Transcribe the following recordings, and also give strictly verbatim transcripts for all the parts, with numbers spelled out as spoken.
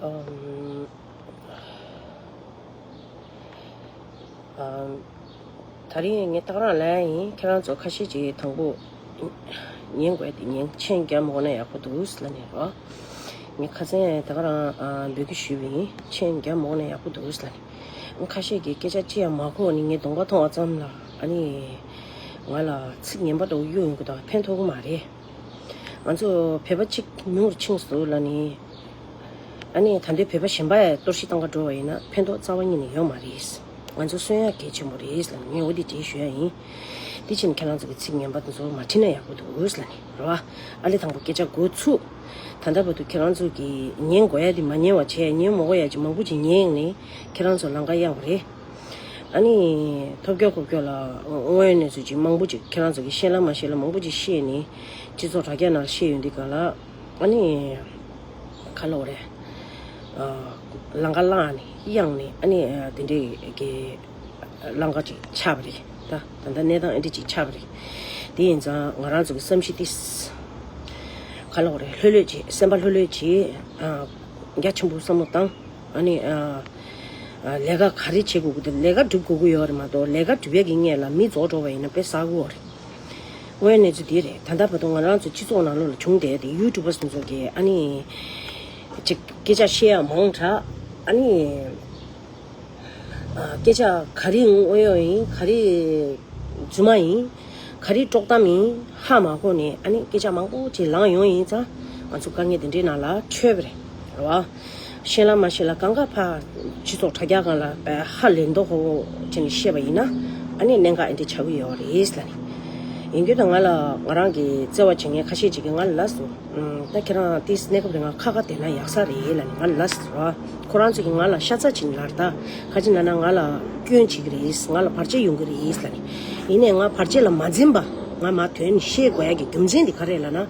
ཨམ། ཨམ། ད་རིང་ངས་ཏག་རང་ལན་ཡིན། ཁྱེད་རང་ཚོ་ཁ་ཤས་ཀྱིས་དང་པོ་ཉན་དགོས་ཏེ་ཉན། མཆན་རྒྱབ་མ་དགོས་ན་ཡག་པོ་འདུག་ལབ་ནས་རོ། ངས་ཁ་སང་ད་ག་རང་ཨ་འབོད་སྐུལ་ཞུས་པ་ཡིན། མཆན་རྒྱབ་མ་དགོས་ན་ཡག་པོ་འདུག་ལབ་ནས། ཁ་ཤས་ཀྱིས་སྐད་ཆ་ཅི་ཡང་མ་གོ་ནས་ངས་གདོང་པ་མཐོང་བ་ཙམ་ལ་ཨ་ནི་ང་ལ་ཚིག་ངན་པ་འདྲ་པོ་གཡུག་ཡོང་གི་འདུག་ཕན་ཐོགས་ཀྱི་མ་རེད། ང་ཚོ་བོད་པ་གཅིག་ཉུང་རུ་ཕྱིན་སོང་ལབ་ནས། ཨ་ནི་ད་ལྟའི་བོད་པ་གཞན་པ་ཡང་གཏོར་བཤིག་བཏང་ག་འགྲོ་བ་ཡིན་ན་ཕན་ཐོགས་རྩ་བ་ཉིད་ནས་ཡོད་མ་རེད། ང་ཚོ་གསོན་ཡག་གལ་ཆེན་པོ་རེད་ལབ་ནས་ངས་འོ་དེ་འདྲ་ཞུ་ཡ་ཡིན། དེ་བྱས་ནས་ཁྱེད་རང་ཚོ་གི་ཚིག་ངན་པ་དེ་ཚོ་མ་བྲིས་ན་ཡག་པོ་འདུག་ལབ་ནས་རེད་བ། ཨ་ལེ་དང་པོ་སྐད་ཆ་འགོ་ཚུགས། ད་ལྟ་བར་དུ་ཁྱེད་རང་ཚོ་གི་ཉན་དགོས་ཡ་དེ་མ་ཉན་པ་བྱས། ཉན་མ་དགོས་ཡ་ཅིག་མང་པོ་ཅིག་ཉན་ནས་ཁྱེད་རང་ཚོ་ལམ་ཁ་གཡར་བ་རེད། ཨ་ནི་ཐོབ་སྐྱོ་ཁོབ་སྐྱོ་ལ་དངོས་ཡོད་གནས་ཚུལ་ཅིག་མང་པོ་ཅིག་ཁྱེད་རང་ཚོ་གི་ཤེས་ལ་མ་ཤེས་ལ་མང་པོ་ཅིག་བཤད་ནས་སྤྱི་ཚོགས་དྲ་རྒྱ་ནང་བཤད་ཡོང་དུས་ག་ལ་ཨ་ནི་ག་ལབ་དགོས་རེད། ཨ། ལམ་ཁ་བླངས་ནས་གཡར་ནས་ཨ་ནི་དེ་འདྲའི་གི་ལམ་ཁ་ཅིག་ཆགས་པ་རེད། ད་ད་ལྟ་གནས་སྟངས་ཨེ་འདྲ་ཅིག་ཆགས་པ་རེད། དེ་ཡིན་ཙང་ང་རང་ཚོ་གི་བསམ་གཞིག་ཏིས་ག་ལབ་དགོས་རེད། ལྷོད་ལྷོད་བྱེད། སེམས་པ་ལྷོད་ལྷོད་བྱེད། ཨ། རྒྱ་ཆེན་པོ་བསམ་བློ་བཏང་། ཨ་ནི་ཨ། ཨ། ལས་ཀ་ག་རེ་བྱེད་དགོས་ཀྱི་འདུག་ལས་ཀ་སྒྲུབ་དགོས་ཀྱི་ཡོད་རེད་མ་གཏོགས་ལས་ཀ་སྒྲུབ་ཡས་ཀྱི་སྔོན་ལ་མི་རྫོགས་འགྲོ་བ་ཡིན་ན་དཔེ་བསགས་ཀྱི་ཡོད་རེད། དངོས་གནས་ཚུལ་འདི་རེད། ད་ལྟ་བར་དུ་ང་རང་ཚོ་སྤྱི་ཚོགས་ནང་ལོགས་ལ་བྱུང་བསྡད་དེ་ཡུ་ཊུབ་པར་སི་ཚོ་གིས་ཨ་ནི་ཅིག་སྐད་ཆ་བཤད་ཡ་མང་དྲགས། ཨ་ནི་ཨ། སྐད་ཆ་ག་རེ་དངོས་ཡོད་ཡིན། ག་རེ་རྫུན་མ་ཡིན། ག་རེ་དཀྲོག་གཏམ་ཡིན། ཧ་མ་གོ་ནས་ཨ་ནི་སྐད་ཆ་མང་པོ་ཅིག་ལངས་ཡོང་ཡིན་ཙང་ང་ཚོ་དཀའ་ངལ་འདི་འདྲའི་ནང་ལ་འཕྲད་པ་རེད། རེད་བ། ཤེས་ལ་མ་ཤེས་ལ་གང་ག་ཕར་སྤྱི་ཚོགས་དྲ་རྒྱ་སྒང་ལ་ཧ་ལས་མདོག་ཁ་པོ་བྱས་ནས་བཤད་པ་ཡིན་ན་ཨ་ནི་གནད་འགག་ཨེ་འདྲ་ཆགས་ཀྱི་ཡོད་རེད་ལབ་ནས། ཡིན་རྒྱུ་དང་ང་ལ་ང་རང་གི་བརྩེ་བ་བྱེད་མཁན་ཁ་ཤས་ཅིག་གིས་ང་ལ་ལབ་སོང་། ཨུམ། ད་ཁྱེད་རང་ཏིས་གནས་སྐབས་རིང་ཁ་ཁ་བསྡད་ན་ཡག་ས་རེད་ལབ་ནས་ང་ལ་ལབ་སོང་ར། ཁོ་རང་ཚོ་གིས་ང་ལ་ཤ་ཚ་བྱས་ནས་ལབ་རེད། ད་ཁ་ཅིག་ན་ན་ང་ལ་སྐྱོན་བྱེད་ཀྱི་རེད། ང་ལ་བར་ཆད་ཡོང་གི་རེད་ལབ་ནས། ཡིན་ནའི་ང་བར་ཆད་ལ་མ་འཛེམས་པ་ང་མར་དོན་བཤད་དགོས་ཡ་གི་རྒྱུ་མཚན་དེ་ག་རེ་ལབ་ན།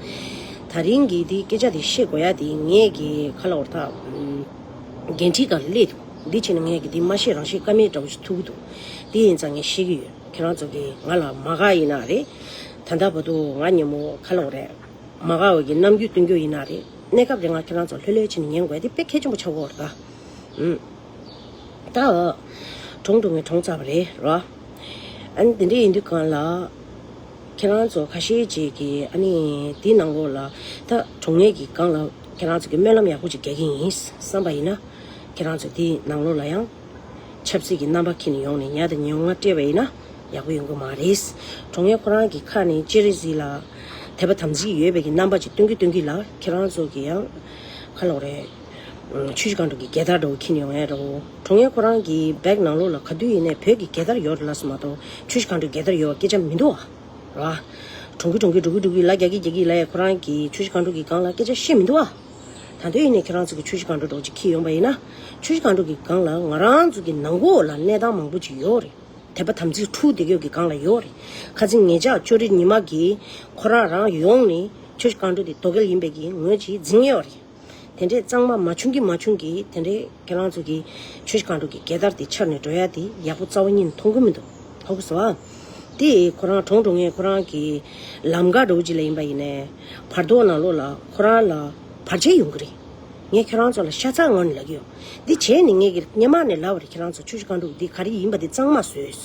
ད་རིང་གི་དེ་སྐད་ཆ་དེ་བཤད་དགོས་ཡ་དེ་ངས་གི་ག་ལབ་དགོས་རེད་ད། འགན་འཁྲི་སྒང་ལ་སླེབས་འདུག་འདི་བྱས་ན་ངས་གི་དེ་མ་བཤད་རང་བཤད་ཀ་མེད་འདྲ་པོ་ཞིག་ཐུག་གི་འདུག་དེ་ཡིན་ཙང་ངས་བཤད་ཀྱི་ཡོད། ཁྱེད་རང་ཚོ་གིས་ང་ལ་མ་དགའ་ཡིན་ན་རེད། ད་ལྟ་བར་དུ་ང་ཉིན་མོ་ག་ལབ་དགོས་རེད། མ་དགའ་བའི་གི་རྣམ་འགྱུར་སྟོན་རྒྱུ་ཡིན་ན་རེད། གནས་སྐབས་རེ་ང་ཁྱེད་རང་ཚོ་ལྷོད་ལྷོད་བྱས་ནས་ཉན་དགོས་དེ་དཔེ་གལ་ཆེན་པོ་ཆགས་ཀྱི་ཡོད་རེད་ད། ཨུམ། ད་གྲོངས་འགྲོ་མཁན་གྲོངས་ཚར་བ་རེད་རོ། ཨ་ནི་དེ་འདྲ་ཡིན་དུས་སྒང་ལ་ཁྱེད་རང་ཚོ་ཁ་ཤས་ཅིག་གིས་ཨ་ནི་དེའི་ནང་ལོགས་ལ་ད་གྲོངས་མཁན་གྱི་སྒང་ལ་ཁྱེད་རང་ཚོ་གི་སྨོན་ལམ་ཡག་པོ་ཅིག་རྒྱག་གི་ཡིན་བསམ་པ་ཡིན་ན། ཁྱེད་རང་ཚོ་དེའི་ནང་ལོགས་ལ་ཡང་ཆབ་སྲིད་ཀྱི་རྣམ་པ་འཁྱེར་ནས་ཡོང་ནས་ཉ་དང་ཉོན་ང་སྤྲད་པ་ཡིན་ན་ཡག་པོ་ཡོང་གི་མ་རེད། གྲོངས་མཁན་ཁོ་རང་གི་ཁ་ནས་སྤྱན་རས་གཟིགས་ལ་དད་པ་དམ་ཚིག་ཡོད་པའི་གི་རྣམ་པ་ཅིག་སྟོན་གྱི་སྟོན་གྱི་ལ་ཁྱེད་རང་ཚོ་གི་ཡང་ག་ལབ་དགོས་རེད། ཆུ་བཞི་སྒང་དྲུག་གི་རྒྱལ་དར་འདྲ་པོ་འཁྱེར་ནས་ཡོང་ཡ་འདྲ་པོ། གྲོངས་མཁན་ཁོ་རང་གི་བེག་ནང་ལོགས་ལ་ག་དུས་ཡིན་ནའི་བོད་ཀྱི་རྒྱལ་དར་ཡོད་རེད་ལབ་སོང་མ་གཏོགས་ཆུ་བཞི་སྒང་དྲུག་རྒྱལ་དར་ཡོད་པ་སྐད་ཆ་མི་འདུག་ཨ། ར། གྲོངས་གི་གྲོངས་གི་འགྲོ་གི་འགྲོ་གི་ལ་རྒྱག་གི་རྒྱག་གི་ལ་ཡ་ཁོ་རང་གི་ཆུ་བཞི་སྒང་དྲུག་གི་སྒང་ལ་སྐད་ཆ་བཤད་མི་འདུག་ཨ། ད་དུང་ཡིན་ནའི་ཁྱེད་རང་ཚོ་གི་ཆུ་བཞི་སྒང་དྲུག་འདྲ་པོ་ཅིག་འཁྱེར་ཡོང་པ་ཡིན་ན་ཆུ་བཞི་སྒང་དྲུག་གི་སྒང་ལ་ང་རང་ཚོ་གི་ནང་ཁུལ་ལ་གནས་སྟངས་མང་པོ་ཅིག་ཡོད་རེད། དད་པ་དམ་ཚིག་འཁྲུག་བསྡད་ཡོད་ཀྱི་སྒང་ལ་ཡོད་རེད། ཁ་སང་ངེད་ཅག་ཅོ་རི་ཉི་མ་གིས་ཁོ་རང་རང་ཡོང་ནས་ཆུ་བཞི་སྒང་དྲུག་དེ་དོ་གལ་ཡིན་པའི་གི་ངོས་ཅིག་འཛིན་ཡོད་རེད། དེ་འདྲས་གཙང་མ་མ་བྱུང་གི་མ་བྱུང་གི་དེ་འདྲས་ཁྱེད་རང་ཚོ་གི་ཆུ་བཞི་སྒང་དྲུག་གི་རྒྱལ་དར་དེ་འཕྱར་ནས་འགྲོ་ཡ་དེ་ཡག་པོ་རྩ་བ་ཉིད་ནས་མཐོང་གི་མི་འདུག་ཧོ་གི་སོ་ཨ། དེ་ཁོ་རང་གྲོངས་འགྲོ་མཁན་ཁོ་རང་གི་ལམ་ཁ་འདྲ་པོ་ཅིག་ལ་ཡིན་པ་ཡིན་ནའི་བར་དོ་ནང་ལོགས་ལ་ཁོ་རང་ལ་བར་ཆད་ཡོང་གི་རེད། ངས་ཁྱེད་རང་ཚོ་ལ་ཤ་ཚ་ངང་ནས་ལབ་ཀྱི་ཡོད། འདི་བྱས་ནས་ངས་ཀྱི་སྔོན་མ་ནས་ལབ་པ་རེད། ཁྱེད་རང་ཚོ་ཆུ་བཞི་སྒང་དྲུག་འདི་ག་རེ་ཡིན་པ་དེ་གཙང་མ་བཟོས།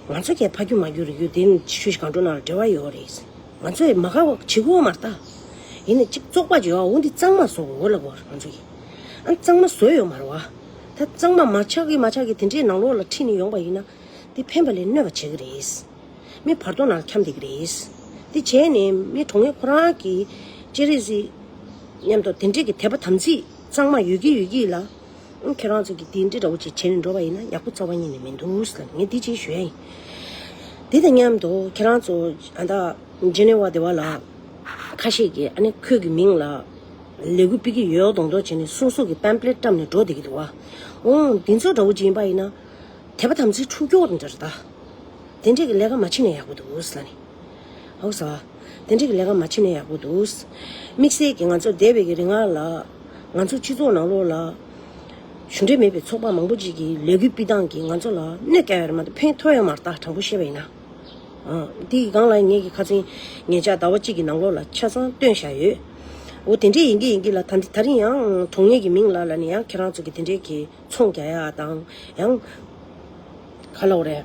ང་ཚོ་གས་ཕ་རྒྱུད་མ་རྒྱུད་རིགས་རྒྱུད་དེ་ཆུ་བཞི་སྒང་དྲུག་ནང་ལ་འབྲེལ་བ་ཡོད་རེད། ང་ཚོ་ཡི་མ་དགའ་བ་བྱེད་དགོས་མ་རེད་ད། ཡིན་ནའི་གཅིག་བཙོག་པ་བྱེད་བ་འོ་འདི་གཙང་མ་བཟོ་དགོས་ལབ་དགོས་རེད་ང་ཚོ་ཡིས། ཨ་གཙང་མ་བཟོས་ཡོད་མ་རེད་བ། ད་གཙང་མ་མ་ཆགས་ཀྱི་མ་ཆགས་ཀྱི་དེ་འདྲའི་ནང་ལོགས་ལ་ཁྲིད་ནས་ཡོང་པ་ཡིན་ན་འདི་ཕན་པ་ལས་གནོད་པ་བྱེད་ཀྱི་རེད། མི་བར་དོ་ནང་འཁྱམས་བསྡད་ཀྱི་རེད། འདི་བྱས་ནས་མི་གྲོངས་མཁན་ཁོ་རང་གི་སྤྱན་རས་གཟིགས་མཉམ་དུ་དེ་འདྲའི་གི་དད་པ་དམ་ཚིག་གཙང་མ་ཡོད་ཀྱི་ཡོད་ཀྱི་ལ། ཨང་། ཁྱེད་རང་ཚོ་གིས་དེ་འདྲ་འདྲ་པོ་ཅིག་བྱས་ནས་འགྲོ་བ་ཡིན་ན་ཡག་པོ་རྩ་བ་ཉིད་ནས་མི་འདུག་ཟེར་ངས་འདི་ཅིག་ཞུ་ཡ་ཡིན། དེ་དང་མཉམ་དུ་ཁྱེད་རང་ཚོ་ཨ་ད་ཇི་ནེ་ཝ་དེ་བ་ལ་ཁ་ཤས་ཀྱིས་ཨ་ནི་ཁོས་ཀྱི་མིང་ལ་ལས་འགུལ་སྤེལ་གྱི་ཡོད་མདོག་མདོག་བྱས་ནས་སོ་སོ་གི་པེམ་ཕི་ལེཊ་བཀྲམ་ནས་འགྲོ་བསྡད་ཀྱི་འདུག་བ། ཨང་། འདི་ཚོ་འདྲ་པོ་ཅིག་ཡིན་པ་ཡིན་ན་དད་པ་དམ་ཚིག་འཁྲུག་སྐྱོ་བ་འདྲ་རེད་ད། དེ་འདྲས་ཀྱི་ལས་ཀ་མ་བྱེད་ན་ཡག་པོ་འདུག་ཟེར་ལབ་ནས། ཧོ་ཟ། དེ་འདྲས་ཀྱི་ལས་ཀ་མ་བྱེད་ན་ཡག་པོ་འདུག་དམིགས་བསལ་གྱིས་ང་ཚོ་འདས་པའི་གི་རིང་ལ་ང་ཚོ་སྤྱི་ཚོགས་ནང་ལོགས་ལ་གཞུང་འབྲེལ་མེད་པའི་ཚོགས་པ་མང་པོ་ཅིག་གིས་ལས་འགུལ་སྤེལ་སྟངས་ཀྱིས་ང་ཚོ་ལ་གནོད་སྐྱེལ་ཡ་རེད་མ་གཏོགས་ཕན་ཐོགས་ཡ་མ་རེད་ད། དྲང་པོ་བཤད་པ་ཡིན་ན། ཨ། དེ་ཡི་སྒང་ལ་ངེད་ཀྱི་ཁ་སང་ཉེ་ཆར་ཟླ་བ་གཅིག་གི་ནང་ལོགས་ལ་ཆ་ཚང་བཏོན་བཞག་ཡོད། འོ་དེ་འདྲས་ཡིན་གྱི་ཡིན་གྱི་ལ། ད་ད་རིང་ཡང་གྲོང་ཉེས་ཀྱི་མིང་ལ་ལ་ནི་ཡང་ཁྱེད་རང་ཚོ་གི་དེ་འདྲས་ཀྱི་ཚོང་རྒྱག་ཡ་དང་ཡང་ག་ལ་འོ་རེད།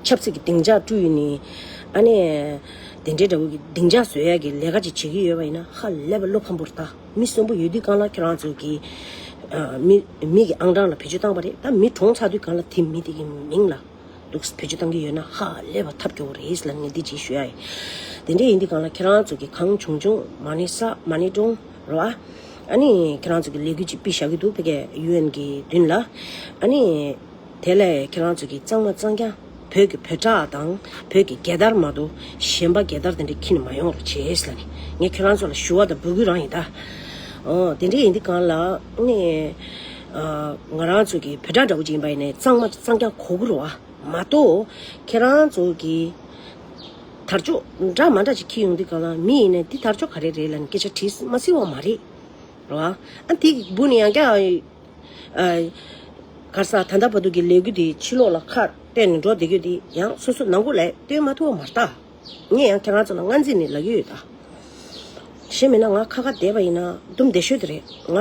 ཆབ་སྲིད་ཀྱི་སྡིངས་ཆ་བསྐྲུན་ནས་ཨ་ནི་དེ་འདྲས་འདྲ་བོ་གི་སྡིངས་ཆ་བཟོ་ཡ་གི་ལས་ཀ་ཅིག་བྱེད་ཀྱི་ཡོད་པ་ཡིན་ན་ཧ་ལས་པ་བློ་ཕམ་པོ་རེད་ད། མི་གསོན་པོ་ཡོད་དུས་གང་ལ་ཁྱེད་རང་ཚོ་གི་མི་མི་གི་ཨང་གྲངས་ལ་བེད་སྤྱོད་བཏང་པ་རེད། ད་མི་གྲོངས་ཚར་དུས་གང་ལ་དེ་མི་དེ་གི་མིང་ལ་འདུག་བེད་སྤྱོད་བཏང་གི་ཡོད་ན་ཧ་ལས་པ་ཐབས་སྐྱོ་བོ་རེད་ལ་ངས་འདི་ཅིག་ཞུ་ཡ་ཡིན། དེ་འདྲས་ཡིན་དུས་གང་ལ་ཁྱེད་རང་ཚོ་གི་གང་བྱུང་བྱུང་མ་ཎི་ས་མ་ཎི་གྲོང་རོ་ཨ། ཨ་ནི་ཁྱེད་རང་ཚོ་གི་ལས་འགུལ་ཅིག་སྤེལ་བཞག་གི་འདུག་ཕ་གི་ཡུ་ཨེན་གི་མདུན་ལ། ཨ་ནི་དེ་ལས་ཁྱེད་རང་ཚོ་གི་གཙང་མ་གཙང་རྐྱང་བོད་ཀྱི་བོད་ཁྲག་དང་བོད་ཀྱི་རྒྱལ་དར་མ་གཏོགས་གཞན་པ་རྒྱལ་དར་དེ་འདྲས་འཁྱེར་ནས་མ་ཡོང་རོགས་བྱེད་ལ་ནི་ངས་ཁྱེད་རང་ཚོ་ལ་ཞུ་བ་དང་འབོད་སྐུལ་རང་ཡིན་ད། ཨོ་དེ་འདྲས་ཡིན་དུས་གང་ལ་ནི་ང་རང་ཚོ་གི་བོད་ཁྲག་འདྲ་བོ་ཅིག་ཡིན་པ་ཡིན་ནས་གཙང་མ་གཙང་རྐྱང་གོ་གི་རོ་ཨ། མ་གཏོགས་ཁྱེད་རང་ཚོ་གི་དར་ལྕོག་འདྲ་མ་འདྲ་ཅིག་འཁྱེར་ཡོང་དུས་གང་ལ་མི་ཡིན་ནས་འདི་དར་ལྕོག་ག་རེ་རེད་ལ་ནི་སྐད་ཆ་དྲིས་མ་སྲིད་པ་མ་རེད་རོ་ཨ། ཨ་འདི་གི་སྦུག་ནས་ཡང་བསྐྱར་ཨ། ག་རེ་ཟ། ད་ལྟ་བར་དུ་གི་ལས་འགུལ་འདི་ཕྱི་ལོགས་ལ་ཁ་གཏད་ནས་འགྲོ་བསྡད་རྒྱུ་འདི་ཡང་སོ་སོ་ནང་ཁུལ་ལ་སྟོན་མ་ཐུབ་པ་མ་རེད་ད། ངས་ཡང་ཁྱེད་རང་ཚོ་ལ་སྔ་འཛིན་ནས་ལབ་ཀྱི་ཡོད་ད། གཞན་མིན་ན་ང་ཁ་ཁ་བསྡད་པ་ཡིན་ན་འདུམ་བསྡད་ཤོས་དེ་རེད། ང་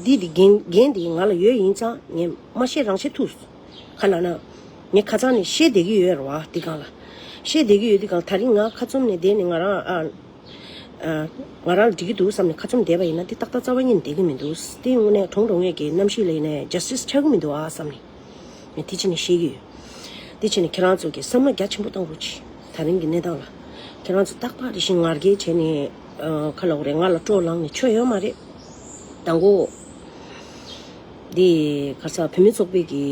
འདི་འདི་འགན་འགན་འདི་ང་ལ་ཡོད་ཡིན་ཙང་ངས་མ་བཤད་རང་བཤད་ཐུབ། ག་ལ་ན་ངས་ཁ་ཚང་ནས་བཤད་བསྡད་ཀྱི་ཡོད་རེད་བ། འདི་སྒང་ལ་བཤད་བསྡད་ཀྱི་ཡོད། འདི་སྒང་ད་རིང་ང་ཁ་བཙུམ་ནས་བསྡད་ནས་ང་རང་ཨ། ང་རང་ལ་འགྲིག་གི་འདུག་བསམ་ནས་ཁ་བཙུམ་བསྡད་པ་ཡིན་ན་འདི་ཏག་ཏག་རྩ་བ་ཉིད་ནས་བསྡད་ཀྱི་མི་འདུག་དེ་དངོས་གནས་གྲོངས་འགྲོ་མཁན་གྱི་རྣམ་ཤེས་ལ་ཡིན་ནའི་ཇ་སི་ཊིས་ཆགས་ཀྱི་མི་འདུག་ཨ་བསམ་ནས་ངས་དེ་ཕྱི་ནས་བཤད་ཀྱི་ཡོད། དེ་ཕྱི་ནས་ཁྱེད་རང་ཚོ་གི་བསམ་བློ་རྒྱ་ཆེན་པོ་བཏང་རོགས་གྱིས། ད་རིང་གི་གནས་སྟངས་ལ་ཁྱེད་རང་ཚོ་རྟག་པར་རེ་བཞིན་ངར་སྐད་བྱས་ནས་ཁ་ལོག་རེད། ང་ལ་སྤྲོ་ལངས་ནས་ཆོ་ཡོད་མ་རེད། དང་པོ། འདི་ག་ས་བུད་མེད་ཚོགས་པའི་གི་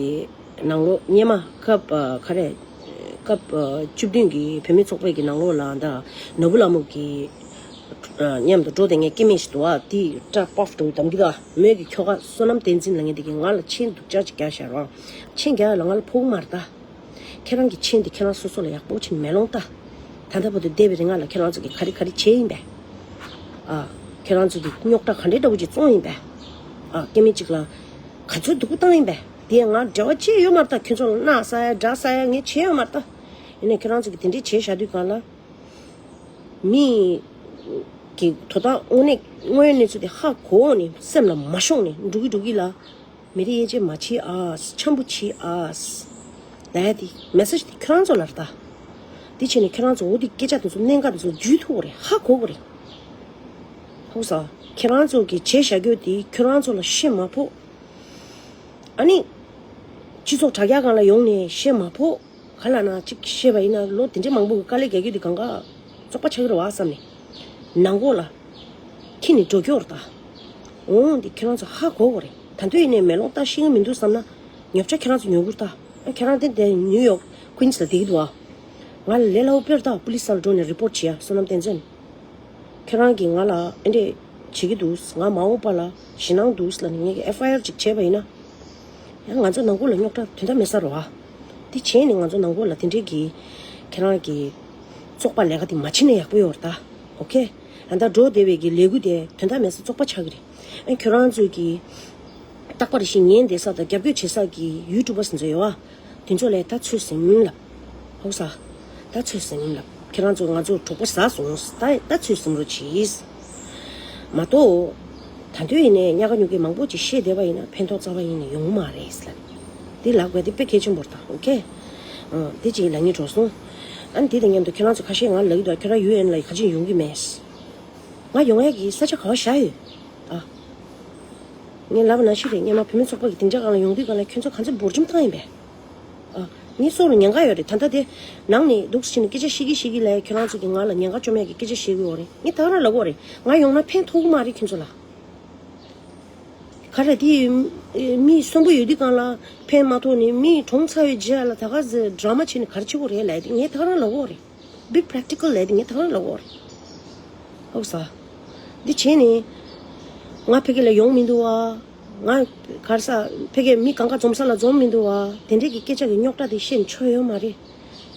ནང་ལོགས་སྔོན་མ་སྐབས་ག་རེ་སྐབས་བཅུ་བདུན་གི་བུད་མེད་ཚོགས་པའི་གི་ནང་ལོགས་ལ་ད་ནོར་བུ་ལྷ་མོ་གི་མཉམ་དུ་འགྲོ་དེ་ངས་སྐྱེ་དམན་ཞིག་འདུག་ཨ། དེ་སྐྲ་པོབ་འགྲོ་དམ་གི་ད་མོས་ཀྱི་ཁྱོ་ག་བསོད་ནམས་བསྟན་འཛིན་ལ་ངས་དེ་གི་ང་ལ་མཆན་སྡུག་ཅག་ཅིག་རྒྱག་ཤར་བ། མཆན་རྒྱག་ཡ་ལ་ང་ལ་ཕོག་མ་རེད་ད། ཁྱེད་རང་གི་མཆན་དེ་ཁྱེད་རང་སོ་སོ་ལ་ཡག་པོ་ཕྱིན་མེ་ལོང་ལྟ། ད་ལྟ་བར་དུ་འདས་པའི་རིང་ལ་ཁྱེད་རང་ཚོ་གིས་ག་རེ་ག་རེ་བྱས་ཡིན་པས། ཨ། ཁྱེད་རང་ཚོ་གིས་རྙོག་དྲ་ག་འདྲའི་འདྲ་བོ་ཅིག་བཙོང་ཡིན་པས། ཨ། སྐྱེ་དམན་གཅིག་ལ་ག་ཚོད་སྡུག་པོ་བཏང་ཡིན་པས། དེ་ང་འབྲེལ་བ་ཅི་ཡོད་མ་རེད་ད། ཁྱོད་ཚོ་ལ་མནའ་ཟ་ཡ་དགྲ་ཟ་ཡ་ངས་བྱས་ཡོད་མ་རེད་ད། ཡིན་ནའི་ཁྱེད་རང་ཚོ་གིས་དེ་འདྲས་བྱས་བཞག་དུས་གང་ལ། མི་གི་དོ་བདག་དངོས་གནས་དངོས་ཡོད་གནས་ཚུལ་དེ་ཧ་གོ་ནས་སེམས་ལ་མ་ཤོང་ནས་འགྲོ་གི་འགྲོ་གི་ལ། མི་རིགས་དབྱེ་འབྱེད་མ་བྱེད་ཨ། འཆམ་པོ་བྱེད་ཨ། ལ་ཡ་དེ་མེ་སེ་ཇི་དེ་ཁྱོད་རང་ཚོ་ལ་རེད་ད། དེ་བྱས་ནས་ཁྱོད་རང་ཚོ་འོ་དེ་སྐད་ཆ་དེ་ཚོ་གནད་འགག་དེ་ཚོ་འཇུས་ཐུབ་པ་རེད། ཧ་གོ་གི་རེད། ཧུ་ས། ཁྱེད་རང་ཚོ་གི་བྱས་བཞག་རྒྱུ་དེ་ཁྱོད་རང་ཚོ་ལ་བཤད་མ་ཕོད། ཨ་ནི། སྤྱི་ཚོགས་དྲ་རྒྱ་སྒང་ལ་ཡོང་ནས་བཤད་མ་ཕོད། ག་ལ་ན་གཅིག་བཤད་པ་ཡིན་ན་ལོ་དེ་འདྲའི་མང་པོ་གི་དཀའ་ལས་རྒྱག་རྒྱུ་དེ་གང་ག་བཙོག་པ་ཆགས་ཀྱི་རེད་བ་བསམ་ནས། ནང་ལྐོག་ལ་ཁྱི་ནི་འགྲོ་སྐྱོར་ད། འོང་འདི་ཁྱེད་རང་ཚོ་ཧ་གོ་གོ་རེད། ད་དུང་ཡིན་ནའི་མེ་ལོང་ལྟ་ཤེས་ཀྱི་མི་འདུག་བསམ་ན་ཉོབ་ཆ་ཁྱེད་རང་ཚོ་ཉོ་གི་རེད་ད། ཁྱེད་རང་དེ་འདྲའི་ནིའུ་ཡོག་ཀུན་སི་ལ་བསྡད་ཀྱི་འདུག་ཨ། ང་ལ་ལས་སླ་པོ་དཔེར་ད་པུ་ལི་སི་ལ་འགྲོ་ནས་རི་པོར་ཊི་བྱེད་ཡ་བསོད་ནམས་བསྟན་འཛིན། ཁྱེད་རང་གིས་ང་ལ་ཨེ་འདྲས་བྱེད་ཀྱི་འདུག་ང་མ་འོངས་པ་ལ་ཞེད་སྣང་འདུག་ལ་ནི་ངེད་ཀྱི་ཨེཕ་ཨའི་ཨར་ཅིག་བྱས་པ་ཡིན་ན། ཡང་ང་ཚོ་ནང་ཁུལ་ལ་རྙོག་དྲ་དོན་དག་མེད་ས་རེད་བ། འདི་བྱས་ནས་ང་ཚོ་ནང་ཁུལ་ལ་དེ་འདྲས་ཀྱི་ཁྱེད་རང་གི་བཙོག་པ་ལས་ཀ་དེ་མ་བྱེད་ན་ཡག་པོ་ཡོད་རེད་ད། ཨོ་ཁེ། ད་ལྟ་འགྲོ་བསྡད་པའི་གི་ལས་འགུལ་དེ་དོན་དག་མེད་ས་བཙོག་པ་ཆགས་ཀྱི་རེད། ཨ་ཁྱོད་རང་ཚོས་ཀྱི་རྟག་པར་ཞིག་ཉན་བསྡད་ས་དང་རྒྱབ་སྐྱོར་བྱེད་ས་གི་ཡུ་ཊུབ་པར་ཚོ་ཡོད་བ། དེ་ཚོ་ལ་ད་ཚོད་ཟིན་ལབ། ཧོ་ས། ད་ཚོད་ཟིན་ལབ། ཁྱེད་རང་ཚོ་ང་ཚོ་གྲོགས་པོ་ཟ་སོང་། ད་ད་ཚོད་ཟིན་རོགས་གྱིས། མ་གཏོགས། ད་དུང་ཡིན་ནའི་ཉག་ག་ཉུག་གི་མང་པོ་ཅིག་བཤད་བསྡད་པ་ཡིན་ན་ཕན་ཐོགས་རྩ་བ་ཉིད་ནས་ཡོང་གི་མ་རེད་ལབ། འདི་ལབ་དགོས་དེ་དཔེ་གལ་ཆེན་པོ་རེད་ད། ཨོ་ཁེ། ཨང་། དེ་ཅིག་ལབ་སྙིང་བྲོ་སོང་། ཨ་ནི་དེ་དང་མཉམ་དུ་ཁྱེད་རང་ཚོ་ཁ་ཤས་ང་ལབ་ཀྱི་འདུག་ཁྱོད་རང་ཡུ་ཨེན་ལ་ག་ཅིག་ཡོང་གི་མེད། ང་ཡོང་ཡ་གི་ས་ཆ་ག་བ་བཞག་ཡོད། ཨ། ངས་ལབ་པ་ནང་བཞིན་རེད། སྔོན་མ་བུད་མེད་ཚོགས་པ་གི་སྡིངས་ཆ་སྒང་ལ་ཡོང་དུས་སྒང་ལ་ཁྱོད་ཚོ་ག་ཚོད་འབོར་འཇོམས་བཏང་ཡིན་པས། ཨ། ངའི་སྲོག་ལ་ཉེན་ཁ་ཡོད་རེད། ད་ལྟ་དེ་ནང་ནས་འདུག་སེ་བྱས་ནས་སྐད་ཆ་བཤད་ཀྱི་བཤད་ཀྱི་ལས་ཁྱོད་རང་ཚོ་གིས་ང་ལ་ཉེན་ཁ་བཅོམ་ཡ་གི་སྐད་ཆ་བཤད་ཀྱི་ཡོད་རེད། ངས་ད་ག་རང་ལབ་ཀྱི་ཡོད་རེད། ང་ཡོང་ན་ཕན་ཐོགས་ཀྱི་མ་རེད་ཁྱོད་ཚོ་ལ། ག་རེ་དེ། མི་གསོན་པོ་ཡོད་དུས་སྒང་ལ་ཕན་མ་ཐོགས་ནས་མི་གྲོངས་ཚར་བའི་རྗེས་ལ་ད་ག་ཟེ་ཌ་ར་མ་བྱས་ནས་ག་རེ་བྱེད་དགོས་རེད་ལབ་ཡ་དེ་ངས་ད་ག་རང་ལབ་ཀྱི་ཡོད་རེད། Be practical ལབ་དེ་ངས་ད་ག་རང་ལབ་ཀྱི་ཡོད་རེད། ཧོ་ས། འདི་བྱས་ནས། ང་ཕ་གི་ལ་ཡོང་མི་འདུག་བ། ང་ག་རེ་ཟ། ཕ་གི་མི་གང་ག་འཛོམས་ས་ལ་འཛོམས་མི་འདུག་བ། དེ་འདྲས་ཀྱི་སྐད་ཆ་གི་རྙོག་དྲ་དེ་བཤད་ནས་ཆོ་ཡོད་མ་རེད།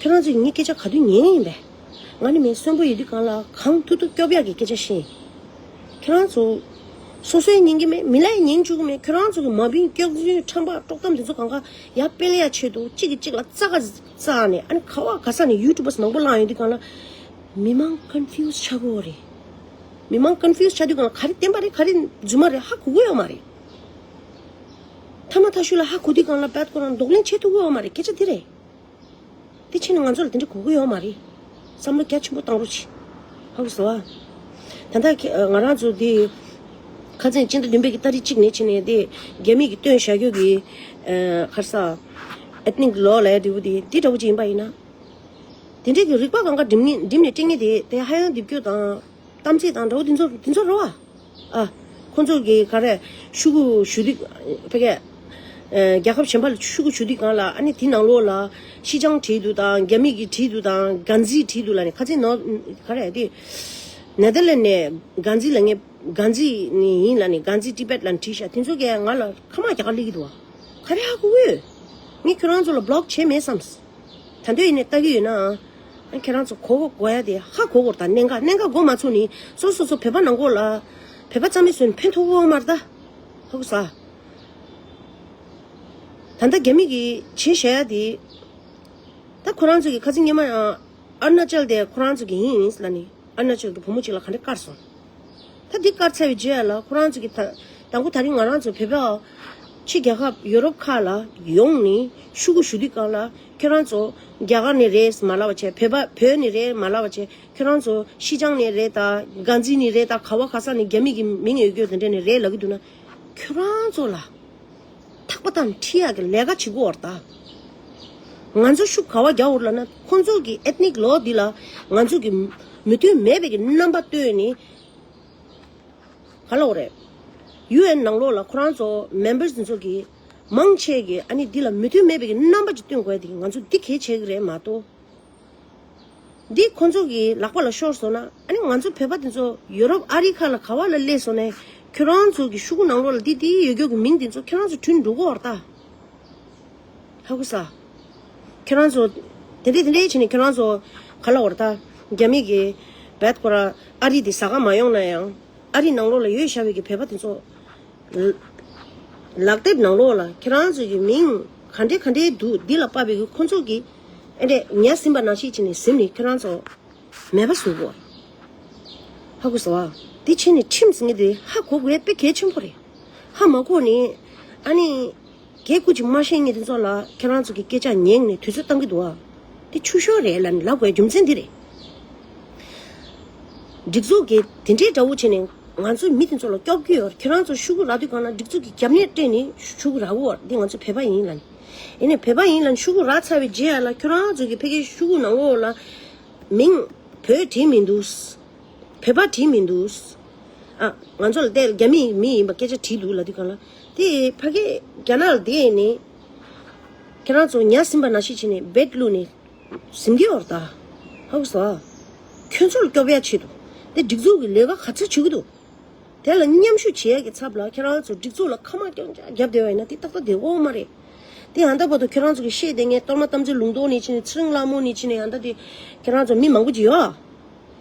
ཁྱོད་རང་ཚོས་ངའི་སྐད་ཆ་ག་དུས་ཉན་ཡིན་པས། ང་ནི་མི་གསོན་པོ་ཡོད་དུས་སྒང་ལ་གང་ཐུབ་ཐུབ་སྐྱོབ་ཡག་གི་སྐད་ཆ་བཤད་ཡིན། ཁྱོད་རང་ཚོ། སོ་སོའི་ཉན་གྱི་མེད། མི་ལ་ཡང་ཉན་བཅུག་གི་མེད། ཁྱོད་རང་ཚོ་གི་མ་བིན་སྐྱག་རྫུན་ཁྲམ་པ་དཀྲོག་གཏམ་དེ་ཚོ་གང་ག་ཡར་སྤེལ་ཡ་ཆེད་དུ་གཅིག་གིས་གཅིག་ལ་རྩ་ག་རྩ་ནས་ཨ་ནི་ག་བ་ག་ས་ནས་ཡུ་ཊུབ་པར་མང་པོ་བླངས་ཡོད་དུས་སྒང་ལ། མི་མང་ཀོན་ཕིའུ་སི་ཆགས་ཀྱི་ཡོད་རེད། མི་མང་ཀོན་ཕིའུ་སི་ཆགས་དུས་གང་ལ་ག་རེ་བསྟན་པ་རེད། ག་རེ་རྫུན་མ་རེད། ཧ་གོ་གི་ཡོད་མ་རེད། ཐ་མ་ཐ་ཤུ་ལ་ཧ་གོ་དུས་གང་ལ་བད་ཁོ་རང་གདོང་ལེན་བྱེད་ཐུབ་ཀྱི་ཡོད་མ་རེད། སྐད་ཆ་དེ་རེད། དེ་ཕྱིན་ནས་ང་ཚོ་ལ་དེ་འདྲ་གོ་གི་ཡོད་མ་རེད། བསམ་བློ་རྒྱ་ཆེན་པོ་བཏང་རོགས་གྱིས། ཧ་གོ་སོང་ཨ། ད་ལྟ་ཁྱེད་ང་རང་ཚོ་དེ་ཁ་སང་སྤྱི་ཟླ་བདུན་པའི་གི་ཏ་རིག་གཅིག་ནས་ཕྱིན་ནས་དེ་རྒྱ་མི་གིས་བཏོན་བཞག་རྒྱུ་གི་ཨ་ག་རེ་ཟེར། ཨེཐ་ནིག་ལོ་ལབ་ཡ་འདྲ་བོ་དེ་དེ་འདྲ་བོ་ཅིག་ཡིན་པ་ཡིན་ན། དེ་འདྲའི་གི་རིག་པ་གང་ག་འགྲིམ་ནི་འགྲིམ་ནས་སྤྲད་མཁན་དེ་དེ་ཧ་ཡང་རྡིབ་སྐྱོ་དང་། གཏམ་ཚིག་དང་འདྲ་བོ་དེ་ཚོ་དེ་ཚོ་རེད་བ། ཨ། ཁོང་ཚོ་གི་ག་རེ་ཤོག་གུ་ཞུ་དུས་ཕ་གི་ཨ་རྒྱལ་ཁབ་གཞན་པ་ལ་ཤོག་གུ་ཞུ་དུས་གང་ལ་ཨ་ནི་དེ་ནང་ལོགས་ལ་ཤི་ཅང་བྲིས་འདུག་དང་རྒྱ་མི་གིས་བྲིས་འདུག་དང་གྷན་ཛི་བྲིས་འདུག་ལབ་ནས་ཁ་ཚིག་ནོར་ག་རེ་དེ་ནེ་དར་ལེན་ནས་གྷན་ཛི་ལབ་མཁན་གྷན་ཛི་ནི་ཡིན་ལབ་ནས་གྷན་ཛི་ཊི་བེཊ་ལབ་ནས་བྲིས་ཤག་དེ་ཚོ་གིས་ང་ལ་ཁ་མ་རྒྱག་ག་སླེབས་ཀྱི་འདུག་བ། ག་རེ་ཧ་གོ་གི་ཡོད། ངས་ཁྱོད་རང་ཚོ་ལ་བྷི་ལོག་བྱས་མེད་བསམས། ད་དུང་ཡིན་ནའི་ལྟ་གི་ཡོད་ན། ཨ་ཁྱེད་རང་ཚོ་གོ་གོ་གོ་ཡ་དེ་ཧ་གོ་གོ་ད་གནད་འགག་གནད་འགག་གོ་མ་ཚུགས་ནི་སོ་སོ་སོ་བོད་པ་ནང་གོ་ལ་བོད་པ་རྩ་མེད་བཟོས་ནས་ཕན་ཐོགས་གོ་མ་རེད་ད། ཧ་གོ་ས། ད་ལྟ་རྒྱ་མི་གིས་བྱས་བཞག་ཡ་དེ། ད་ཁོ་རང་ཚོ་གི་ཁ་སང་ཉི་མ་ཨ་རུ་ན་ཅལ་དེ་ཁོ་རང་ཚོ་གི་ཡིན་ཡིན་ལ་ནི་ཨ་རུ་ན་ཅལ་གི་བུ་མོ་གཅིག་ལ་ག་འདྲ་བཀར་སོང་། ད་འདི་བཀར་ཚར་བའི་རྗེས་ལ་ཁོ་རང་ཚོ་གི་ད་དང་པོ་ད་རིང་ང་རང་ཚོ་བོད་པ་ཕྱི་རྒྱལ་ཁབ་ཡོ་རོབ་ཁག་ལ་ཡོང་ནི་ཤོག་གུ་ཞུ་དུས་སྒང་ལ་ཁྱོད་རང་ཚོ་རྒྱ་གར་ནས་རེད་མ་ལབ་པ་བྱས། བོད་པ་བོད་ནས་རེད་མ་ལབ་པ་བྱས། ཁྱོད་རང་ཚོ་ཤི་ཅང་ནས་རེད་ད། གྷན་ཛི་ནས་རེད་ད། ག་བ་ག་ས་ནས་རྒྱ་མི་གི་མིང་ཡོད་རྒྱུ་དེ་འདྲ་ནས་རེད་ལབ་ཀྱི་འདུག་ན་ཁྱོད་རང་ཚོ་ལ། ཐག་པ་དང་ཁྲིད་ཡག་གི་ལས་ཀ་བྱེད་དགོས་བར་ད། ང་ཚོ་ཤུགས་ག་བ་རྒྱག་འོར་ལ་ན་ཁོང་ཚོ་གི་ཨེཐ་ནིག་ལོ་འདི་ལ་ང་ཚོ་གི་མོས་མཐུན་མེད་པའི་གི་རྣམ་པ་སྟོན་ནི་ག་ལ་འོ་རེད། ཡུ་ཨེན་ནང་ལོགས་ལ་ཁོ་རང་ཚོ་མེམ་བར་འདི་ཚོ་གི་མང་ཆེ་གི་ཨ་ནི་འདི་ལ་མོས་མཐུན་མེད་པའི་གི་རྣམ་པ་ཅིག་སྟོན་དགོས་དེ་ང་ཚོ་འདི་གལ་ཆེ་གི་རེད་མ་གཏོགས། འདི་ཁོ་ཚོ་གི་ལག་པ་ལ་ཤོར་སོང་ན་ཨ་ནི་ང་ཚོ་བོད་པ་དེ་ཚོ་ཡོ་རོབ་ཨ་རི་ཁ་ལ་ག་བ་ལ་སླེབས་སོང་ནས་ཁྱོད་རང་ཚོ་གི་ཤོག་གུ་ནང་ལོགས་ལ་འདི་འདི་ཡོད་རྒྱུ་གི་མིང་དེ་ཚོ་ཁྱོད་རང་ཚོ་བྲིས་འགྲོ་གི་ཡོད་རེད་ད། ཧ་གོ་ས། ཁྱོད་རང་ཚོ་དེ་འདྲས་དེ་འདྲས་བྱས་ནས་ཁྱོད་རང་ཚོ་ག་ལ་བར་ད་རྒྱ་མི་གི་བད་ཁོ་ར་ཨ་རི་དེ་ཟ་ག་མ་ཡོང་ན་ཡང་ཨ་རི་ནང་ལོགས་ལ་ཡོད་བཞག་པའི་གི་བོད་པ་དེ་ཚོ་ལག་དེབ་ནང་ལོགས་ལ་ཁྱེད་རང་ཚོ་གི་མིང་ག་འདྲས་ག་འདྲས་འདུག་འདི་ལ་དཔག་པའི་གི་ཁོ་ཚོ་གི་ཨེ་འདྲས་ཉ་ཟིན་པ་ནང་བཞིན་བྱས་ནས་ཟིན་ནས་ཁྱེད་རང་ཚོ་མེད་པ་བཟོ་གོ། ཧ་གོ་སོང་ཨ། དེ་བྱས་ནས་ཁྲིམས་ཟེར་མཁན་དེ་ཧ་གོ་དགོས་པའི་གལ་ཆེན་པོ་རེད། ཧ་མ་གོ་ནས་ཨ་ནི། གལ་སྐུ་ཅིག་མ་ཤེས་མཁན་དེ་ཚོ་ལ་ཁྱེད་རང་ཚོ་གི་སྐད་ཆ་ཉན་ནས་དུས་ཚོད་བཏང་གི་འདུག་ཨ། དེ་ཆུ་ཤོར་རེད་ལབ་ནས་ལབ་དགོས་རྒྱུ་མཚན་འདི་རེད། སྒྲིག་འཛུགས་ཀྱིས་དེ་འདྲའི་འདྲ་བོ་བྱས་ནས་ང་ཚོའི་མི་དེ་ཚོ་ལ་སྐྱོབ་ཀྱི་ཡོད། ཁྱེད་རང་ཚོ་ཤོག་གུ་རག་དུས་གང་ལ་སྒྲིག་འཛུགས་ཀྱི་རྒྱབ་གཉེར་སྤྲད་ནས་ཤོག་གུ་རག་གི་ཡོད། འདི་ང་ཚོ་བོད་པ་ཡིན་ལབ་ནས། ཡིན་ནའི་བོད་པ་ཡིན་ལབ་ནས་ཤོག་གུ་རག་ཚར་བའི་རྗེས་ལ་ཁྱེད་རང་ཚོ་གི་ཕ་གིའི་ཤོག་གུ་ནང་ལོགས་ལ་མིང་བོད་བྲིས་མི་འདུག་བོད་པ་བྲིས་མི་འདུག་ཨ། ང་ཚོ་ལ་དེ་རྒྱ་མི་མི་ཡིན་པ་སྐད་ཆ་བྲིས་འདུག་ལབ་དུས་གང་ལ། དེ་ཕ་གི་རྒྱ་ནག་ལ་བསྡད་ནས་ཁྱེད་རང་ཚོ་ཉ་ཟིན་པ་ནང་བཞིན་བྱས་ནས་བེད་བླུགས་ནས་ཟིན་གྱི་ཡོད་རེད་ད། ཧ་གོ་སོང་ཨ། ཁྱོད་ཚོ་ལ་སྐྱོབ་ཡ་ཆེད་དུ་དེ་སྒྲིག་འཛུགས་ཀྱི་ལས་ཀ་ག་ཚོད་བྱེད་ཀྱི་འདུག་དེ་ལ་མཉམ་ཞུགས་བྱེད་ཡ་གི་ཚབ་ལ་ཁྱེད་རང་ཚོ་སྒྲིག་འཛུགས་ལ་ཁ་མ་རྐྱང་རྐྱང་བརྒྱབ་བསྡད་པ་ཡིན་ན་དེ་ཏག་ཏག་བསྡད་ཡོད་མ་རེད། དེ་ཡང་ད་བར་དུ་ཁྱེད་རང་ཚོ་གི་བཤད་བསྡད་མཁན་གཏོར་མ་དམ་ཚིག་ལུང་རྟོགས་ནས་ཕྱིན་ནས་ཚེ་རིང་ལྷ་མོ་ནས་ཕྱིན་ནས་ཡང་ད་དེ་ཁྱེད་རང་ཚོ་མི་མང་པོ་ཅིག་ཡོད།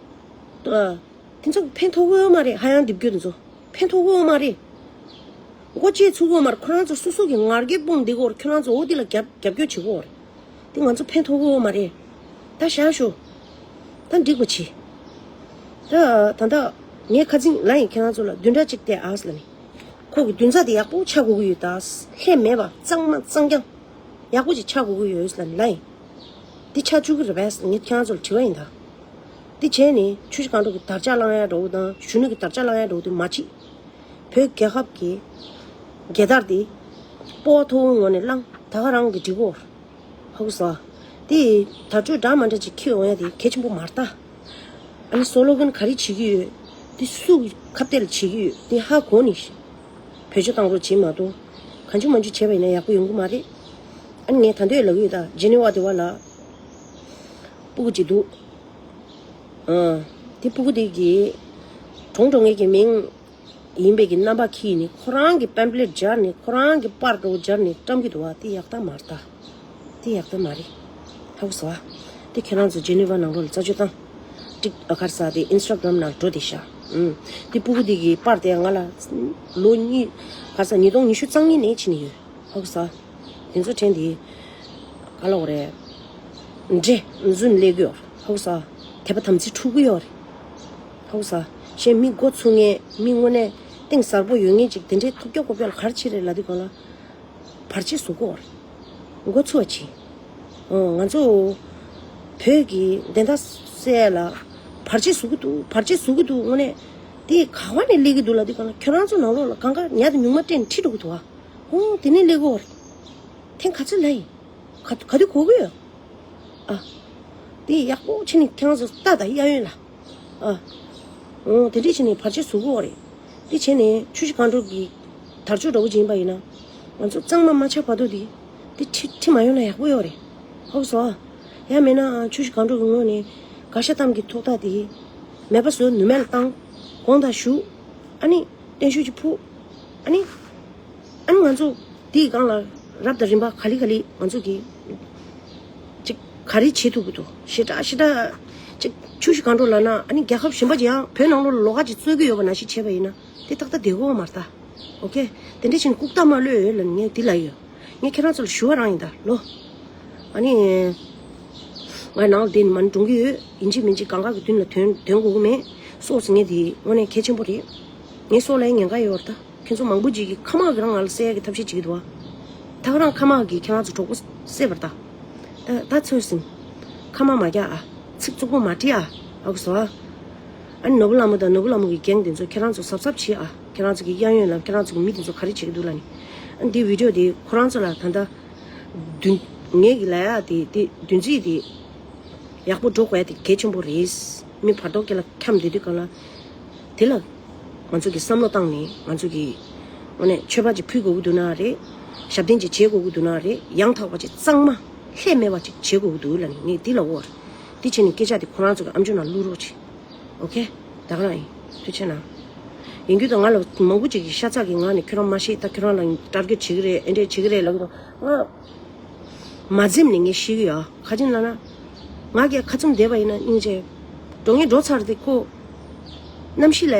ཨ། དེ་ཚོ་ཕན་ཐོགས་ཀྱི་ཡོད་མ་རེད། ཧ་ཡང་རྡིབ་སྐྱོ་དེ་ཚོ་ཕན་ཐོགས་ཀྱི་ཡོད་མ་རེད། མགོ་བཅད་ཚུགས་ཀྱི་ཡོད་མ་རེད། ཁོ་རང་ཚོ་སོ་སོ་གི་ང་རྒྱལ་སྤུངས་བསྡད་ཀྱི་ཡོད་རེད། ཁྱོད་རང་ཚོ་འོ་དེ་ལ་རྒྱབ་རྒྱབ་སྐྱོར་བྱེད་ཀྱི་ཡོད་རེད། དེ་ང་ཚོ་ཕན་ཐོགས་ཀྱི་ཡོད་མ་རེད། ད་བཞག་ཤོག་ད་འགྲིག་པ་བྱེད། ད་ད་ད་ངས་ཁ་ཚིག་ལ་ཡིན་ཁྱེད་རང་ཚོ་ལ་བདུན་ཕྲག་གཅིག་བལྟས་ཨ་ཟེར་ལ་ནི། ཁོ་གི་བདུན་ཚ་དེ་ཡག་པོ་ཆགས་དགོས་ཀྱི་ཡོད་ད། ལྷད་མེད་པ་གཙང་མ་གཙང་རྐྱང་ཡག་པོ་ཅིག་ཆགས་དགོས་ཀྱི་ཡོད་ཟེར་ལ་ནི་ལ་ཡིན། འདི་ཆགས་བཅུག་གི་རེད་པས་ངས་ཁྱེད་རང་ཚོ་ལ་དྲི་བ་ཡིན་ད། འདི་བྱས་ནས་ཆུ་བཞི་སྒང་དྲུག་གི་དར་ལྕོག་བསླང་ཡ་འདྲ་བོ་དང་གཞོན་ནུ་གི་དར་ལྕོག་བསླང་ཡ་འདྲ་བོ་དེ་མ་བྱེད། བོད་རྒྱལ་ཁབ་ཀྱི་རྒྱལ་དར་དེ་སྤོབས་པ་མཐོ་བོའི་ངང་ནས་བསླང་། ད་ག་རང་གིས་འགྲིག་གོ། ཧ་གོ་སོང་། དེ་དར་ལྕོག་འདྲ་མི་འདྲ་ཅིག་འཁྱེར་འོང་ཡ་དེ་གལ་ཆེན་པོ་མ་རེད་ད། ཨ་ནི་སོ་ལོ་གན་ག་རེ་བྱེད་ཀྱི་ཡོད། དེ་སུ་གི་ཁ་གཏད་ལ་བྱེད་ཀྱི་ཡོད། དེ་ཧ་གོ་ནས་བེད་སྤྱོད་བཏང་རོགས་བྱེད་མ་གཏོགས་གང་བྱུང་མང་བྱུང་བྱས་པ་ཡིན་ན་ཡག་པོ་ཡོང་གི་མ་རེད། ཨ་ནི་ངས་ད་འདོད་ལབ་ཀྱི་ཡོད་ད། ཇི་ནི་ཝ་དེ་བ་ལ་སྤུ་གུ་ཅིག་འདུག་ཨ། དེ་སྤུ་གུ་དེ་གིས་གྲོངས་འགྲོ་མཁན་གྱི་མིང་ཡིན་པའི་གི་རྣམ་པ་ཁྱེར་ནས་ཁོ་རང་གི་པེམ་ཕི་ལེཊ་སྦྱར་ནས་ཁོ་རང་གི་པར་འདྲ་བོ་སྦྱར་ནས་བཀྲམ་གྱི་འདུག་བ། དེ་ཡག་རྟགས་མ་རེད་ད། དེ་ཡག་རྟགས་མ་རེད། ཧ་གོ་སོང་བ། དེ་ཁྱེད་རང་ཚོ་ཇི་ནི་ཝ་ནང་ལོགས་ལ་རྩད་གཅོད་བཏང་། ཏིག་ཨ་ག་རེ་ཟེར་དེ་ཨིན་སི་ཊ་གྷ་རམ་ནང་འགྲོ་བསྡད་ཤག་ཨུམ། དེ་སྤུ་གུ་དེ་གི་པར་དེ་ང་ལ་ལོ་གཉིས་ག་རེ་ཟེར་ཉིས་སྟོང་ཉི་ཤུ་རྩ་གཉིས་ནས་ཕྱིན་ནས་ཡོད། ཧ་གོ་སོང་། དེ་ཚོ་དྲན་དེ་ག་ལ་འོ་རེད། འདྲེ་རྫུན་ལས་གོ། ཧ་གོ་སོང་། དད་པ་དམ་ཚིག་འཁྲུག་གི་ཡོད་རེད། ཧ་གོ་སོང་། གཞན་མི་མགོ་ཚུགས་མཁན། མི་དངོས་གནས་གཏིང་ཟབ་པོ་ཡོད་མཁན་ཅིག་དེ་འདྲའི་ཐོབ་རྒྱག་ཁོ་པ་ལ་ག་རེ་བྱེད་རེད་ལབ་དུས་སྒང་ལ། བར་ཆད་བཟོ་གི་ཡོད་རེད། མགོ་ཚུགས་པ་བྱེད། ཨོ། ང་ཚོ་བོད་ཀྱི་བདེན་མཐའ་གསལ་ལ་བར་ཆད་བཟོ་གི་འདུག་བར་ཆད་བཟོ་གི་འདུག་དངོས་གནས་དེ་ག་བ་ནས་སླེབས་ཀྱི་འདུག་ལབ་དུས་སྒང་ལ། ཁྱོད་རང་ཚོ་ནང་ལོགས་ལ་གང་ག་ཉ་དང་ཉུང་མ་སྤྲད་ནས་ཁྲིད་འགྲོ་གི་འདུག་ཨ། ཨོ། དེ་ནས་སླེབས་ཀྱི་ཡོད་རེད། ཐེངས་ག་ཚོད་ལབ་ཡིན། ག་ག་དུས་གོ་གི་ཡོད། ཨ། དེ་ཡག་པོ་བྱས་ནས་ཁྱེད་རང་ཚོ་ལྟ་དང་། གཡས་གཡོན་ལ། ཨ། འོ། དེ་འདྲས་བྱས་ནས་བར་ཆད་བཟོ་གི་ཡོད་རེད། དེ་བྱས་ནས་ཆུ་བཞི་སྒང་དྲུག་གི་དར་ལྕོག་འདྲ་བོ་ཅིག་ཡིན་པ་ཡིན་ན། ང་ཚོ་གཙང་མ་མ་ཆགས་བར་དུ་དེ་དེ་ཁྲི་ཁྲི་མ་ཡོང་ན་ཡག་པོ་ཡོད་རེད། ཧོབ་སོ། ཡང་མིན་ན་ཆུ་བཞི་སྒང་དྲུག་གི་ངོས་ནས་གར་ཞ་གཏམ་གྱི་ཐོག་ཐག་དེ་མེད་པ་བཟོ། ནུ་མེད་ལ་བཏང་། དགོངས་དག་ཞུ། ཨ་ནི། བརྟན་བཞུགས་ཅིག་ཕུལ། ཨ་ནི། ཨ་ནི་ང་ཚོ་དེའི་སྒང་ལ་རབ་དང་རིམ་པ་ག་ལེ་ག་ལེ་ང་ཚོ་གིས་ཅིག་ག་རེ་བྱེད་ཐུབ་ཀྱི་འདུག་ཞེ་དྲག་ཞེ་དྲག་ཅིག་ཆུ་བཞི་སྒང་དྲུག་ལབ་ན། ཨ་ནི་རྒྱལ་ཁབ་གཞན་པ་ཅིག་ཡང་བོད་ནང་ལོགས་ལ་ལོགས་ཀ་ཅིག་རྩོད་ཀྱི་ཡོད་པ་ནང་བཞིན་བྱས་པ་ཡིན་ན། དེ་ཏག་ཏག་བསྡད་ཀྱི་ཡོད་མ་རེད་ད། ཨོ་ཁེ། དེ་འདྲ་བྱས་ནས་ལྐུགས་རྟགས་མ་གློད་ལབ་ནས་ངས་དེ་ལབ་ཡོད། ངས་ཁྱེད་རང་ཚོ་ལ་ཞུ་བ་རང་ཡིན་ད་ལོ། ཨ་ནི། ང་ནང་ལ་བསྡད་ནས་མ་ཎི་སྒྲུང་གི་ཡོད། ཡིན་གཅིག་མིན་གཅིག་གང་ག་གི་མདུན་ལ་དོན་དོན་དགོས་ཀྱི་མེད། སོགས་ཟེར་མཁན་དེ་དངོས་གནས་གལ་ཆེན་པོ་རེད། ངས་སོགས་ལབ་ཉེན་ཁ་ཡོད་རེད་ད། ཁྱེད་ཚོ་མང་པོ་ཅིག་གིས་ཁ་མང་གི་རང་ང་ལ་བསད་ཡག་གི་ཐབས་ཤེས་བྱེད་ཀྱི་འདུག་བ། ད་ག་རང་ཁ་མང་གིས་ཁྱེད་རང་ཚོ་གྲོགས་པོ་བསད་པ་རེད་ད། ད་ད་ཚོད་ཟིན། ཁ་མང་མ་རྒྱག་ཨ། ཚིག་རྩུབ་པོ་མ་བྲིས་ཨ། ཨ་གོ་སོང་ཨ། ཨ་ནི་ནོར་བུ་ལྷ་མོ་དང་ནོར་བུ་ལྷ་མོ་གི་གེང་དེ་ཚོ་ཁྱེད་རང་ཚོ་གཟབ་གཟབ་བྱེད་ཨ། ཁྱེད་རང་ཚོ་གི་གཡས་གཡོན་ལ་ཁྱེད་རང་ཚོ་གི་མི་དེ་ཚོ་ག་རེ་བྱེད་ཀྱི་འདུག་ལབ་ནི། ཨ་ནི་འདི་བི་ཌི་ཡོ་དེ་ཁོ་རང་ཚོ་ལ་ད་ལྟ་བདུན། ངེད་ཀྱི་ལབ་ཡག་དེ་དེ་བདུན་ཚིགས་དེ་ཡག་པོ་འགྲོ་དགོས་ཡ་དེ་གལ་ཆེན་པོ་རེད། མི་བར་དོ་སྐེ་ལ་འཁྱམས་བསྡད་དུས་སྒང་ལ། དེ་ལ་ང་ཚོ་གི་བསམ་བློ་བཏང་ནས་ང་ཚོ་གི་དངོས་གནས་མཆོད་པ་ཅིག་ཕུལ་དགོས་ཀྱི་འདུག་ན་རེད། ཞབས་བརྟན་ཅིག་བྱེད་དགོས་ཀྱི་འདུག་ན་རེད། ཡང་དག་པ་ཅིག་གཙང་མ་ལྷད་མེད་པ་ཅིག་བྱེད་དགོས་ཀྱི་འདུག་ལབ་ནས་ངས་འདི་ལབ་ཡོད་རེད། འདི་བྱས་ནས་སྐད་ཆ་དེ་ཁོ་རང་ཚོ་གི་ཨམ་ཅོག་ནང་བླུག་རོགས་བྱེད། ཨོ་ཁེ། ད་ག་རང་ཡིན། ཐུགས་རྗེ་གནང་། ཡིན་རྒྱུ་དང་། ང་ལ་མང་པོ་ཅིག་གིས་ཤ་ཚ་གི་ངང་ནས་ཁྱོད་རང་མ་ཤེས། ད་ཁྱོད་རང་ལ་ཊར་གེཊ་བྱེད་ཀྱི་རེད། ཨེ་འདྲས་བྱེད་ཀྱི་རེད་ལབ་ཀྱི་འདུག་ང་མ་འཛེམས་ནས་ངས་ཤེས་ཀྱི་ཡོད། ག་ཅིག་ལབ་ན། ང་གིས་ཁ་བཙུམ་བསྡད་པ་ཡིན་ན་སྙིང་རྗེ། འགྲོ་ངེས་འགྲོ་ཚར་དེ་ཁོ་གནམ་གཤིས་ལ་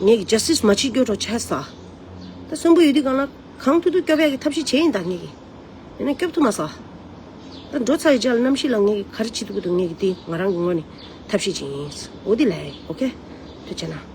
ངས་ཀྱི་ཇ་སི་ཊིས་མ་བྱེད་རྒྱུ་འདྲ་བྱས་ས། ད་གསོན་པོ་ཡོད་དུས་སྒང་ལ་གང་ཐུབ་ཐུབ་སྐྱོབ་ཡག་གི་ཐབས་ཤེས་བྱས་ཡིན་ད་ངས་ཀྱི། ཡིན་ན་སྐྱོབ་ཐུབ་མ་སོང་། ད་འགྲོ་ཚར་ཡི་རྗེས་ལ་གནམ་གཤིས་ལ་ངས་ག་རེ་བྱེད་ཐུབ་ཀྱི་འདུག་ངས་ཀྱི་དེ་ང་རང་གི་ངོས་ནས་ཐབས་ཤེས་བྱེད་ཡིན། འོ་དེ་ལས། ཨོ་ཁེ། ཐུགས་རྗེ་གནང་།